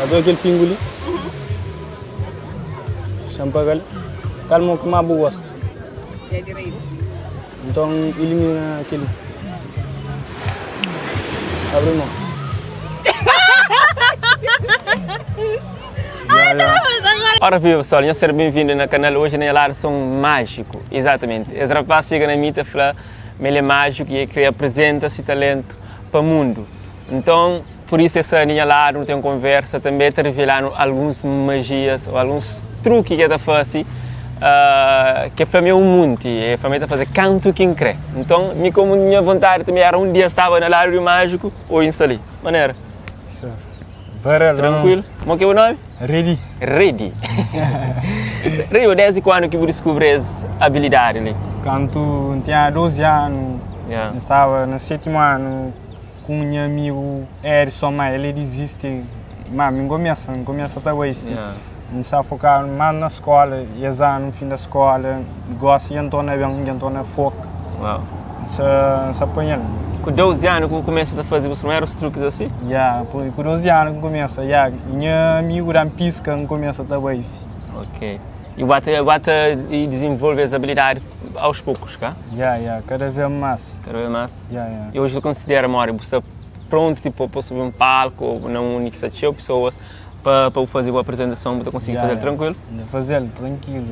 Já dou aquele pingo ali. Champagal. Calma que mais gosto. É direito. Então elimina aquele. Abre mão. Ora viva pessoal, nhos ser bem-vindo na canal hoje na lado sou um mágico, exatamente. Esse rapaz chega na mim e fala, ele é mágico e ele quer apresenta esse talento para o mundo. Então, por isso essa minha lado, não tem conversa, também está revelando algumas magias ou alguns truques que está fazendo, que para mim é um monte, é para mim está fazer canto quem crê. Então, me como minha vontade também era um dia estava na lado do mágico, hoje está ali. Maneira. Isso. Varela. Tranquilo. Como é que é o nome? Ready. Ready. Rio, desde quando que você descobriu essa habilidade ali? Quando tinha 12 anos, Yeah. estava no sétimo ano com meu amigo Erison, mas ele desiste. Mas me começa, me começa a trabalhar isso. Yeah. Me está a focar mais na escola, e exame no fim da escola, gosto de entrar na bem, entrar na foco. Uau. Se, se apanha. Com 12 anos, quando começa a fazer os primeiros truques assim? Yeah, por, por 12 anos que começa, yeah. E meu amigo da pisca começa a trabalhar isso. Ok. E bate, bate e desenvolve as habilidades aos poucos, cá? Yeah, yeah, cada vez mais. Cada vez mais. Yeah, yeah. E hoje eu considero, Mori, você pronto, tipo, para subir um palco, ou não único sete pessoas, para fazer uma apresentação, você conseguir Yeah, fazer yeah. tranquilo? De fazer tranquilo.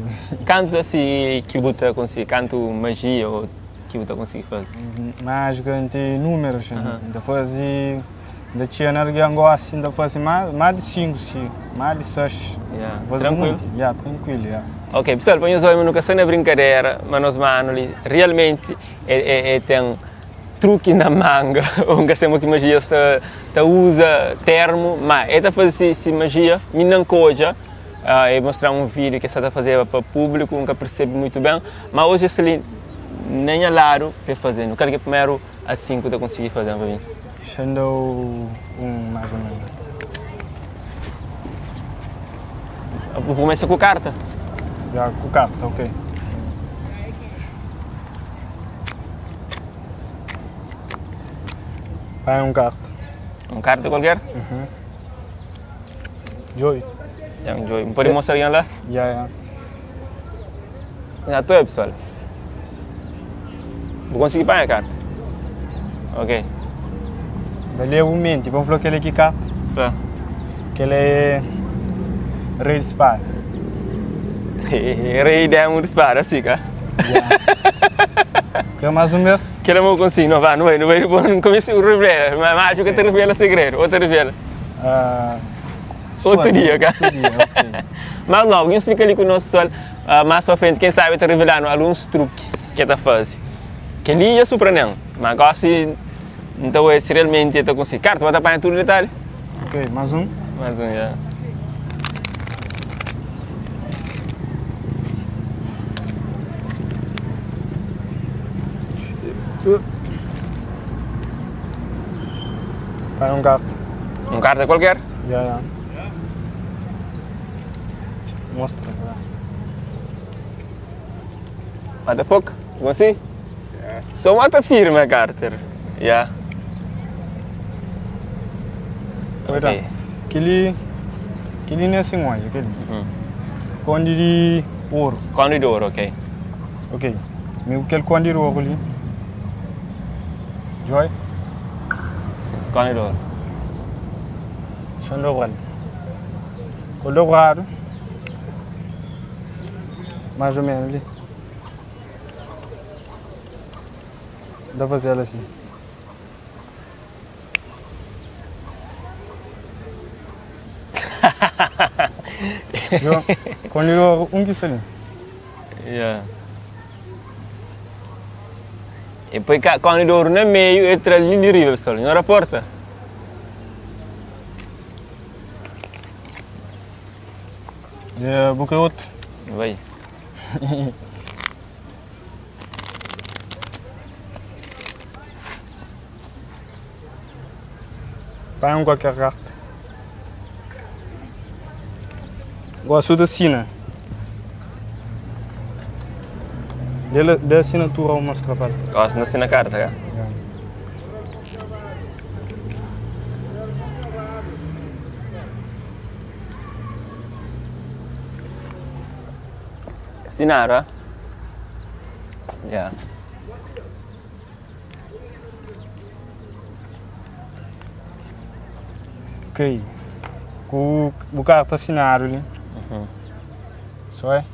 Cantos assim que você consegue, canto magia ou que você consegue fazer? Mágica tem números, Aham. ainda fazia, ainda tinha alguém gosta, ainda fazia mais, mais de 5, sim, mais de 6. Yeah. Tranquilo? Yeah, tranquilo, yeah. Ok, pessoal, para nós homens nunca na brincadeira, mas nós mano ali, realmente é, tem truque na manga, ou nunca sei que magia está tá usa termo, mas é tá fazer esse magia, me não coja, é mostrar um vídeo que está a fazer para o público, nunca percebe muito bem, mas hoje esse ali nem é lado para fazer, não quero que primeiro assim que eu conseguir fazer para mim. Sendo um mais ou menos. Vou começar com carta. Já com carta, ok. Vai um carta. Um carta qualquer? Joy. É um joy. Pode mostrar alguém lá? Yeah, yeah. Já estou aí, pessoal. Vou conseguir pagar a carta. Ok. Dali é o mente, vamos falar que ele aqui carta, Tá. que ele é rei de espada. Rei de um disparo, assim, cara. Quer mais um mês? Que não consigo, não vai, não vai, não vai, não começa a revelar, mas mágico que te revela segredo, outra revela. Ah, Outro dia, cara. Outro dia, ok. Mas logo, alguém fica ali com o nosso pessoal, mais pra frente, quem sabe tá revelando alguns truques que tá fazendo. Que ali é surpreendente, mas agora se, então é se realmente tá conseguindo. Cara, tu vai tapar tudo detalhe? Ok, mais um. Mais um, já. Vai um carta. Um carta qualquer? Já, já. Mostra. Mata pouco? Consegui? Só mata firme, Carter. Yeah. Foi Ok. okay. Aquele. Aquele não é assim, hoje, aquele. Uhum. Conde de ouro. Conde de ouro, ok. Ok. Meu aquele conde de ouro ali. Joy. Sim, Conde de ouro. Xandobral. Com dobrado. Mais ou menos ali. Dá pra fazer ela assim. Jo, quando eu um que ali. Yeah. E depois conde de ouro no meio, entra ali de riba, pessoal. Não era porta. É, porque outro. Vai. Vai um qualquer carta. Gosto da sina. Dele, da assinatura eu mostro para ela. Gosto de na carta, cara. Yeah. Sinadu, ah? Yeah. Ok. Ku bu karta asinadu li. Só é?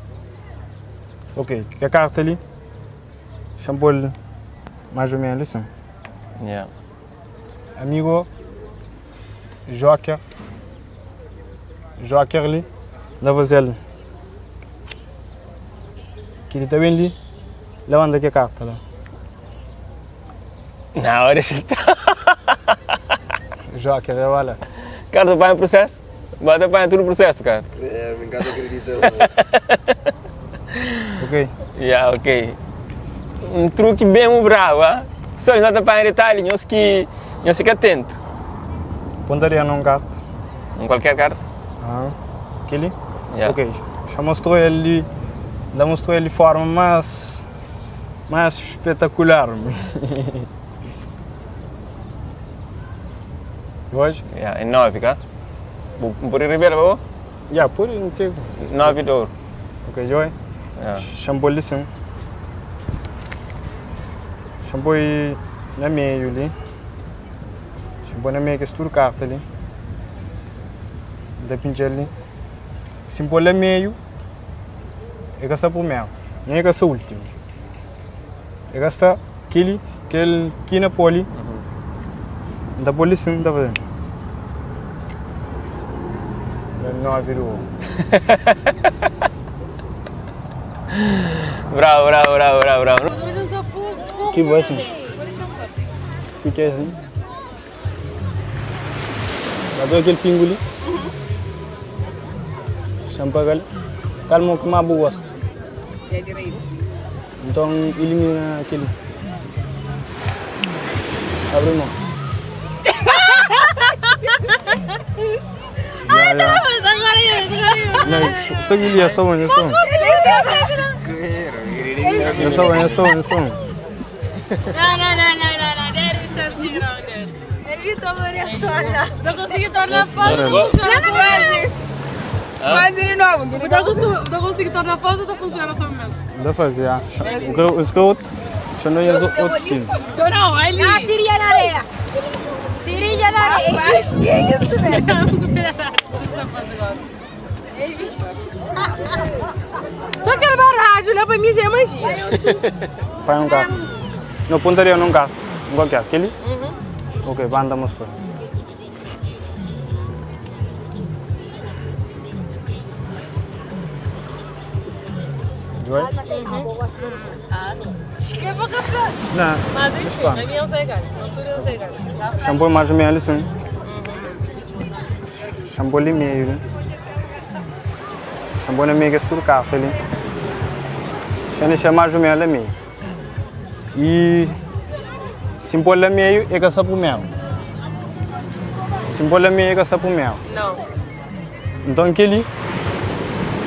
Ok, kel karta li, xa-m pô-l más ô ménus li sin. Yeah. Amigo Joker, Joker li, N ta faze-l kel-li ta ben li, labanta kel karta la. Na hora xa ta. Joker, ja ba la. Karta panha prosesu? Ba ta panha tudu prosesu, karta. É, mi ka ta akredita. Ok. Ya, ok. Un truki bem brabu, ah. Pessoal, nhos ta panha detalhi, nhos ki nhos fika atentu. Pontaria na un karta. Un kualker karta? Ah, kel-li? Ya. Ok, xa mostrou el li, N ta mostrou el di forma más más spetakular. Hoje? Ya, é 9, ka? Bu pode revela pa bo? Ya, pode, N ten. 9 di oru. Ok, djobe. Ya. Xa-m pô-l li sin. Xa-m poi na meiu li. Xa-m poi na meiu kes tudu karta li. N ta pintxa-l li. Si N pô-l na meiu, e ka sta prumeru, nen e ka sta últimu. E ka sta kel-li, kel ki na pô li. N ta pô-l li sin, N ta faze. 9 di oru. Bravo, bravo, bravo, bravo, bravo. Ki bo asin? Fika asin. Ba pega kel pingu li. Xa-m paga-l. Kal mon ki más bu gosta? Nton, ilimina kel-li. Abri mon. Só kel-li, é só un, é só un. É só um, é só um, é só um. Dá fazer, já. O que outro? Xa no outro estilo. Siria na areia. Siria na areia. Que isso, velho? Só aquele baralho lá para mim já é magia. Põe um carro. Não, pontaria num carro. Um qualquer. Aquele? Ok, banda mostrou. Joy? Escreva café. Não, Mas enfim, a minha eu sei ganho. Não sou eu sei ganho. Shampoo mais ou menos assim. Shampoo ali meio, né? Shampoo na meio que é escuro carta ali. Xana mais ou menos ali meio. E se pôr lá meio é que é primeiro. Se pôr lá meio é que é primeiro. Não. Então aquele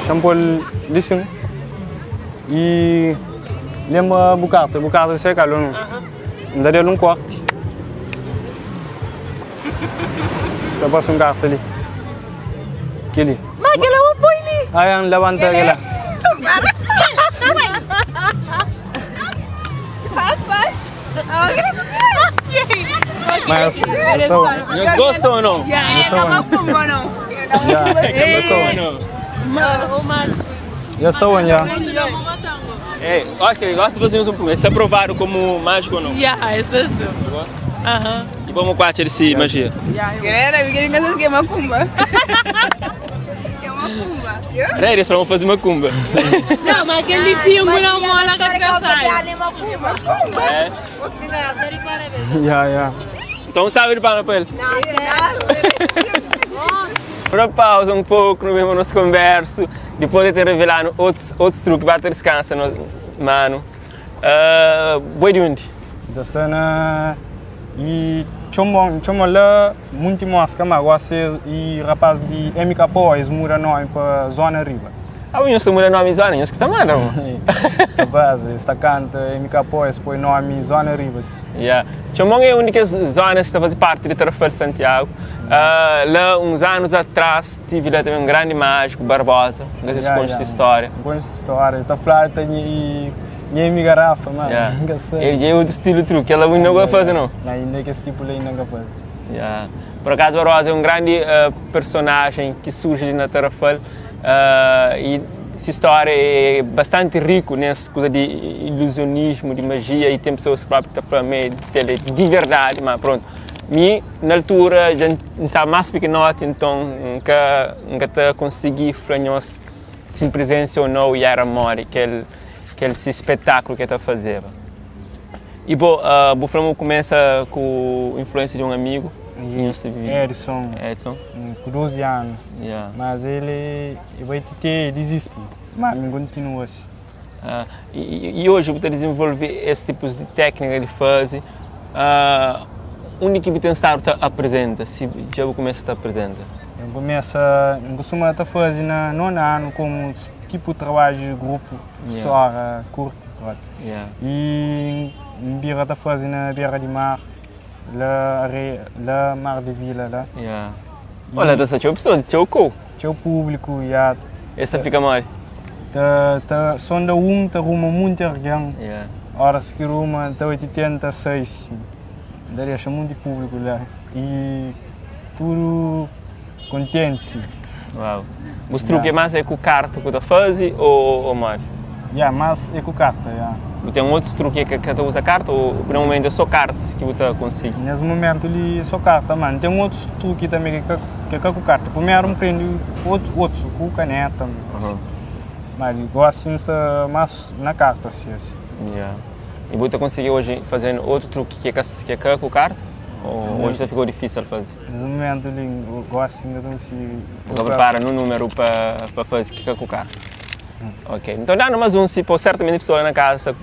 shampoo ali sim. E lembra bucarta, bucarta seca ali não. Não daria um corte. Tá passando um carta ali. Aquele. Mas aquele é um põe ali. Aí levanta aquela. Mas Nhos gostam ou não? Já estou já. É, ok, gosto de fazer um pergunta. Se aprovado como mágico ou não? Yeah, esse é assim. Gosta? Aham. E vamos com a de magia. Galera, eu queria que é macumba. É macumba. Era isso, vamos fazer macumba. Não, mas aquele pingo não mola que fica sai. É. Já, já. Então sabe de palma para ele. Para pausa um pouco no mesmo nosso converso, depois de ter revelado outros, outros truques, bater descansa, no, mano. Boi de onde? Da cena e chomon, chomon lá muito mosca, mas gosto e rapaz de MK Boys mura nome para zona riba. Ah, nhos ta muda nomi zona, nhos ki ta manda mo. Rapaz, es ta kanta MK Po, es poi nomi Zona Ribas. Yeah. Txomon é un di kes zonas ki ta faze parti di Tarrafal de Santiago. Uh, la uns anus atrás tive la também un grandi mágico, Barbosa, N ka sei si konxe si história. N konxe si história. El ta fla ta nhe nhemi garrafa, ma Yeah. N ka sabe. El dja é outro stilo truque, kel la bu inda ka faze não? Não, inda kes tipo la inda N ka faze. Yeah. Por acaso Barbosa é un grandi uh, personagem ki surge li na Tarrafal uh, e si história é bastante rico nes kuza di ilusionismo, di magia e tem pessoas próprias ki ta fla ma é se el é di verdade, ma pronto. Mi na altura dja N staba más pikinoti, nton N ka N ka ta konsigi fla nhos si N presensia ou nau i era modi kel kel si spetaklu ki el ta fazeba. I bo, bu fla ma bu kumesa ku influensia di un amigu ki nhos ta vivi? Edson. Edson. Ku 12 anu. Yeah. Mas el e bai ti te dizisti. Ma mi kontinua si. I oji bu ta dizenvolve es tipus di téknika di faze. Undi ki bu ten stadu ta aprizenta, si dja bu kumesa ta aprizenta? N kumesa, N kustuma ta faze na nonu anu komu tipu trabadju di grupu, sora kurti propi. I N bira ta faze na bera di mar, la areia, la mar di vila la. Ola ta sta txeu pesoa, txeu kou. Txeu públiku, ya. Es ta fika modi? Ta, ta sonda un, ta ruma munti argen. Óras ki ruma, ta bai ti tenta sai si. Ta dexa munti públiku la. I tudu kontenti si. Uau. Bus truki é más é ku karta ku ta faze ô modi? Ya, más é ku karta, ya. Bu ten otus truki ki ka ta uza karta ô na mumentu é sô kartas ki bu ta konsigi? Nes mumentu li sô karta, má N ten otus truki tanbê ki é ka ku karta. Primeru N prende otus ku kaneta, má gósi N sta más na karta si. Ya. I bu ta konsigi oji faze otu truki ki é ka ku karta ô oji ta fika difísil faze? Nes mumentu li gósi N ka ta konsigi. Bu ka pripara nun númeru pa faze ki ka ku karta? Ok, nton danu mas un si po sertamenti pesoa na kaza sta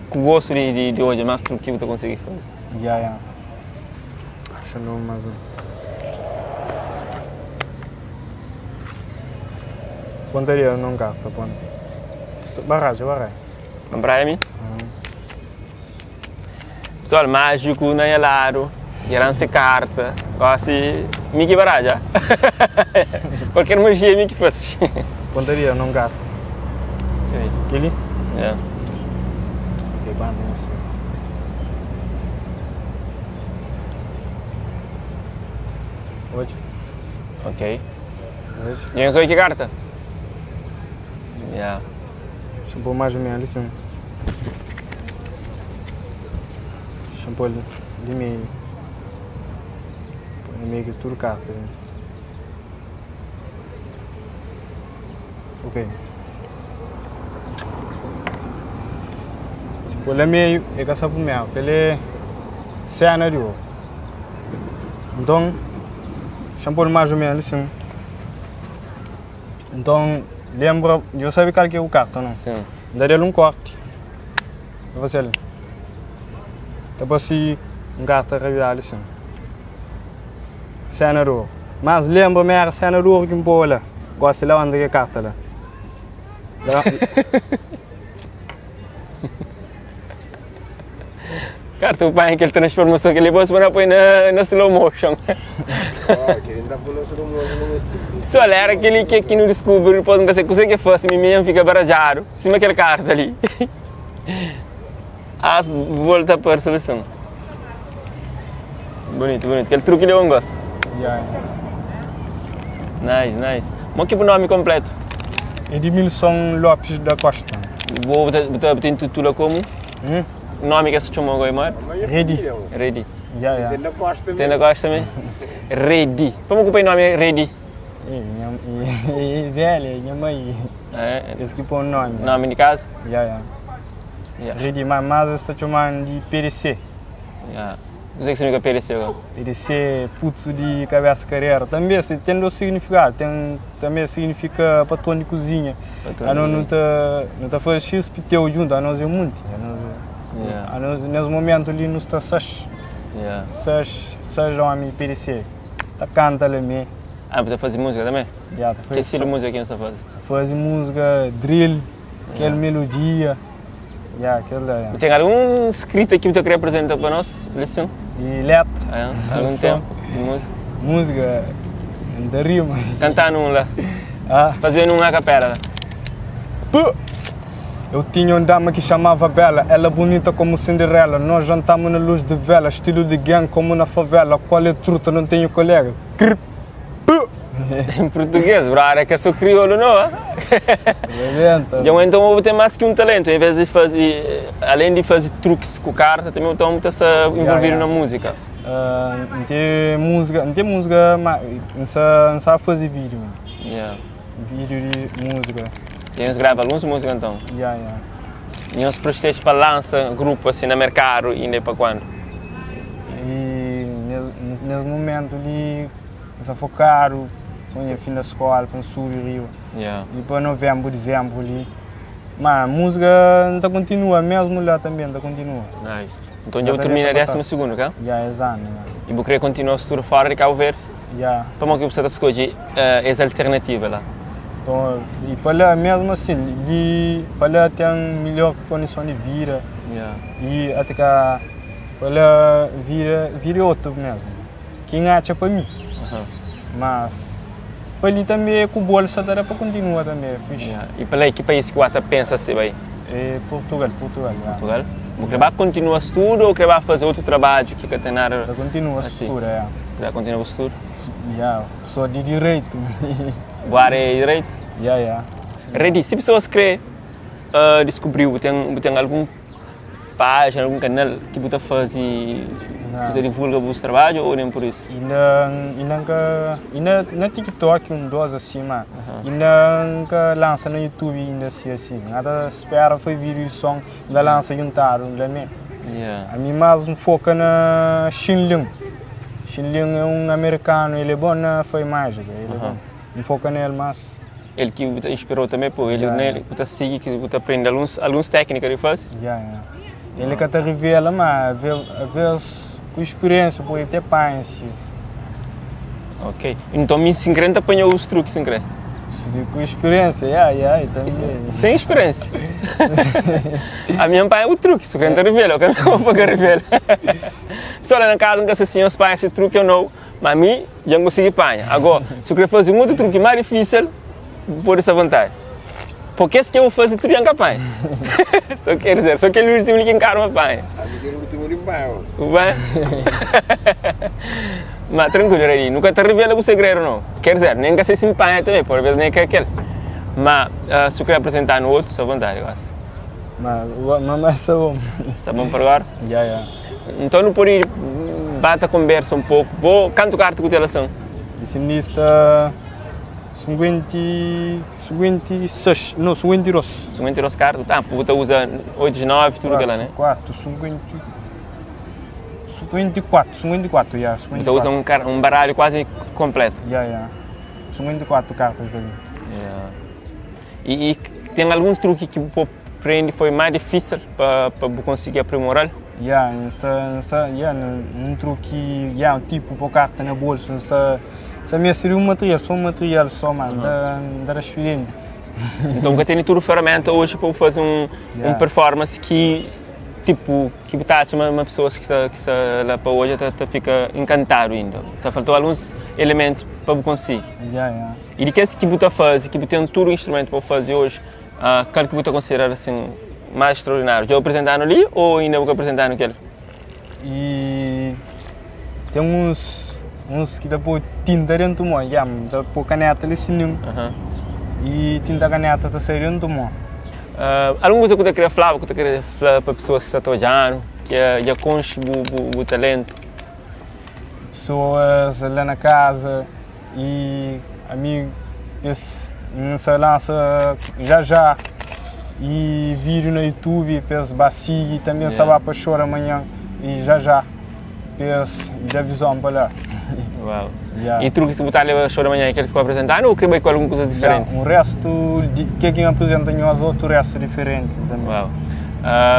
ku gostu di di di odja mas truki ki bu ta konsigi faze. Ya ya. Xa nu mas un. Ponta di non karta ponta. Baraja, baraja. Baraja mi? Pessoal, mágico na nha ladu, dja se karta, gosi mi ki baraja. Qualquer magia mi ki fasi. Ponta di non karta. Keli? Yeah. Ok, banda nisso. Hoje. Ok. Hoje. Dja nhos ki karta? Yeah. Deixa eu pôr mais ou menos assim. Deixa eu pôr de meio. Põe no meio que tudo carta. Né? Ok. Se pôr lá meio, é que essa primeiro, porque ele é cena de ouro. Então, deixa eu pôr mais ou menos assim. Então, lembra, eu sabe qual que é o carta, não? Sim. Daria-lhe um corte. Eu vou ali. Tá assim, um carta revirado assim. Cena de ouro. Mas lembra-me, era cena de ouro que me pôs lá. Gosto lá onde é a carta lá. Lá. Carta o pai aquele transformação que ele pôs para põe na, na slow motion. Ah, querendo dar pôr na slow motion no meu Pessoal, era aquele que aqui no descobre, depois não sei o que fosse, me mesmo fica baralhado. Cima aquele carta ali. As volta para a solução. Bonito, bonito. Aquele truque eu não gosto. Yeah. Nice, nice. Mas que o nome completo? Edmilson Lopes da Costa. Vou botar botar intitula como? Hum? O nome que se chama agora, mano? Redi. Redi. Yeah, yeah. Tem da Costa Tem da Costa também? Redi. Como que o nome é Redi? E, minha, e, e, velha, minha mãe. É, Esse que põe o nome. nome de casa? Yeah, yeah. Yeah. Redi, mas, mas eu estou chamando de PDC. Yeah. Não sei o que significa PDC agora. PDC, putz de cabeça carreira. Também se tem dois significados. Tem, também significa patrão de cozinha. Patrão A de nós não tá não tá fazendo X piteu junto, a nós é muito. A nós, Yeah. a nós, nesse momento ali nos está seis, Yeah. seis, seis homens PDC. Tá canta ali mesmo. Ah, você fazer música também? Yeah, tá Que estilo de música que você faz? Faze múzika drill, kel melodia, ya, kel la, ya. Bu ten algun skrita ki bu ta kre apresenta pa nos, li sin? E letra. É, algun tempu di múzika? Múzika, N ta rima. Kantanu un la. Ah. Fazenu un acapela la. Puh! Eu tinha um dama que chamava Bela, ela bonita como Cinderela. Nós jantamos na luz de vela, estilo de gang como na favela. Qual é truta, não tenho colega. Crip! Puh! Em português, brother, que eu sou crioulo, não? ah? Rebenta. Então, então eu tenho mais que um talento, em vez de fazer, além de fazer truques com carta, também eu estou muito envolvido yeah. na música. Ah, não tem música, não tem música, mas não sabe, não sabe fazer vídeo, mano. Yeah. Vídeo de música. Tem uns grava algumas músicas então. Yeah, yeah. E uns protestos para lança grupo assim no mercado e ainda para quando? E nesse, nesse momento ali, está focado, foi fim da escola, para subir Rio. Yeah. E para novembro, dezembro ali. Mas a música ainda continua, mesmo lá também, ainda continua. Nice. Então eu Já termino a deixa décimo passar. segundo, cá? Já é exame, né? E vou querer continuar o estudo fora de Cabo Verde. Já. Para que você escolhe essa alternativa lá? Então, e para lá mesmo assim, ali, para lá tem melhor condição de vida. Yeah. E até que para lá vira, vira outro mesmo. Quem acha para mim. Uhum. Mas para ali também com bolsa dá para continuar também, é fixe. Yeah. E para lá, que país que você pensa assim, vai? É Portugal, Portugal, já. Portugal? Você vai continuar o estudo ou vai fazer outro trabalho que tem nada? Ela continua a Assim. estudo, é. Vai continuar o estudo? Já, sou de direito. Guarda é direito? Já, já. Ready, se pessoas querem uh, descobrir, tem, tem algum página, algum canal que você faz e Não. você divulga o seu trabalho ou nem por isso? Ainda, ainda, nunca, ainda na TikTok um dos assim, mas ainda nunca lança no YouTube ainda assim assim. Nada espera foi vídeo e som, ainda lança juntado, ainda mesmo. Yeah. A mim mais um foca na Xinling. Xinling é um americano, ele é bom na foi mágica, ele é bom. Um foca nele mas Ele que te inspirou também, pô, ele Yeah, né, yeah. ele que te sigue, que te aprende alguns, alguns técnicas que ele faz. já, já. Ele que te revela, mas às vezes com experiência pode ter paciência. Ok. Então me se crente apanhou os truques sem querer. Com experiência, já, já, e também. Sem experiência. A minha pai é o truque, se o crente revela, eu quero que eu revela. Pessoal lá na casa nunca sei se os pais esse truque ou não, mas a mim já não consegui apanhar. Agora, se eu querer fazer um outro truque mais difícil, por essa vontade. Porque esse que eu vou fazer truque não apanha. Só quer dizer, só aquele último que encara apanha. Aquele último de bairro. Vai? Mas tranquilo, aí, nunca te revela o segredo, não. Quer dizer, nem que você se empanha também, por vezes nem que aquele. Mas se eu querer apresentar no outro, só vontade, eu acho. Mas, mas, mas é bom. Está bom por agora? Já, já. Então não pode ir, bata a conversa um pouco. Vou canto carta com relação. Esse lista 50, 56, não, 52. 52 cartas, tá, você usa 8, 9, tudo aquilo, né? 4, 50, 54, 54, já, 54. Então usa um, um baralho quase completo. Já, já. 54 cartas ali. Yeah. E, e tem algum truque que você aprende foi mais difícil para conseguir aprimorar? Já, está, está, já, um truque, já, tipo, pôr carta na bolsa, está, essa minha seria um material, só um material só, mano, da, da experiente. Então, nunca tem tudo ferramenta hoje para fazer um, Yeah. um performance que, tipo, que tá uma, uma pessoa que está, que está lá para hoje tá, tá fica encantado ainda. Tá faltou alguns elementos para conseguir. Já, já. E de que esse que você faz, que tem todo o instrumento para fazer hoje, qual que você considera assim mais extraordinário? Já apresentaram ali ou ainda vou apresentar naquele? E tem uns, uns que dá pôr tinta dentro do mão, já, dá pôr caneta ali sininho. E tinta caneta tá saindo dentro do mão. Alguma coisa que você queria falar, que você queria falar para pessoas que estão olhando, que já conhecem o, o, o talento? Pessoas lá na casa e amigos, esse, nessa lança já já e vídeo no YouTube, penso baci e também Yeah. sabe para chorar amanhã e já já, penso da visão para lá. Uau. Yeah. E truque que você botar ali show da manhã que ele ficou apresentando ou queria com alguma coisa diferente? Yeah, o resto, de, que quem apresenta nós outro resto diferente também. Uau.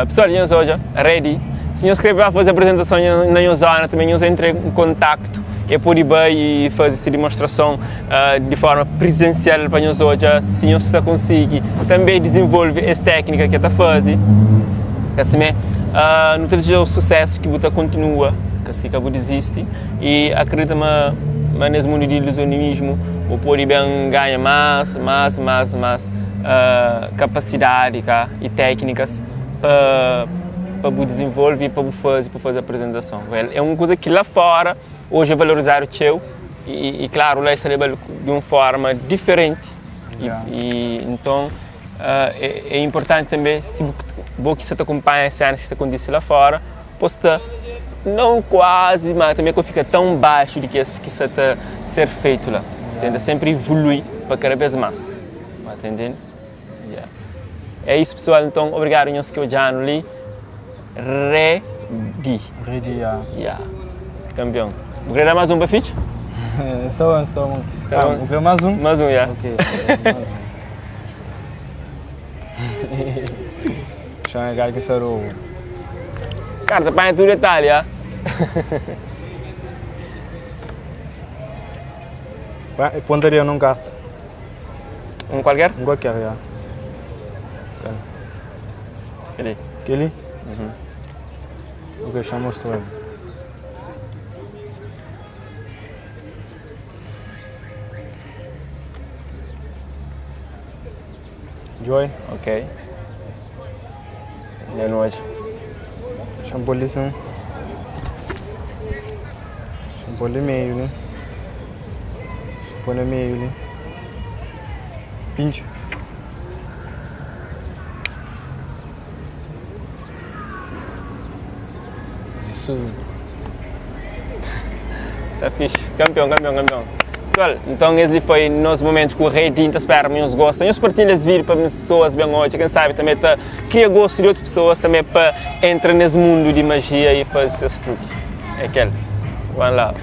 Pessoal, nós hoje, ready. Se nós querem fazer apresentação na minha zona, também nós entre em contacto. E pode bai i faze se dimostrason di forma prizensial pa nhos odja si nhos ta konsigi tanbe dizenvolve es téknika ki el ta faze. Ka simé, nu ta dizejau susésu ki bu ta kontinua, ka si ka bu dizisti i akredita ma ma nes mundu di iluzionismu bu pode ben ganha más, más, más, más kapasidadi ka i téknikas pa pa bu dizenvolve i pa bu faze pa faze aprizentason. É un kuza ki la fora oji é valorizadu txeu i klaru la es ta leba-l di un forma diferenti i nton é inportanti tanbe si bo ki sa ta kunpanha senas ki ta kontise la fora bo sta non kuazi ma tanbe ka fika tãu baxu di kes ki sa ta ser fetu la tenta senpri ivului pa kada bes mas ta intende é isu pesoal nton obrigadu nhos ki odja-nu li. Ready. Ready, ya. Ya. Kampion. Bu kre da más un pa fitxa? Sta bon, sta bon. Tá bom. Bu kre más un? Más un, ya. Ok. Chama gal ki sarou. Cara, ta panha tudo detalhe, ya. Pontaria num carta. Um qualquer? Um qualquer, ya. Kel-li. Kel-li? Ok, xa-m mostra-l. Djoy. Ok. Nha noite. Xa-m pô-l li sin. Xa-m pô-l li meiu li. Xa-m pô-l na meiu li. Pintxa. Isso. Sta fixe. Campeão, campeão, campeão. Pessoal, então esse foi nosso momento com o Rei Dinta. Espero que vocês gostem. Nós partilhem esse vídeo para pessoas bem hoje. Quem sabe também tá, cria gosto de outras pessoas também para entrar nesse mundo de magia e fazer esses truques. É aquele. One love.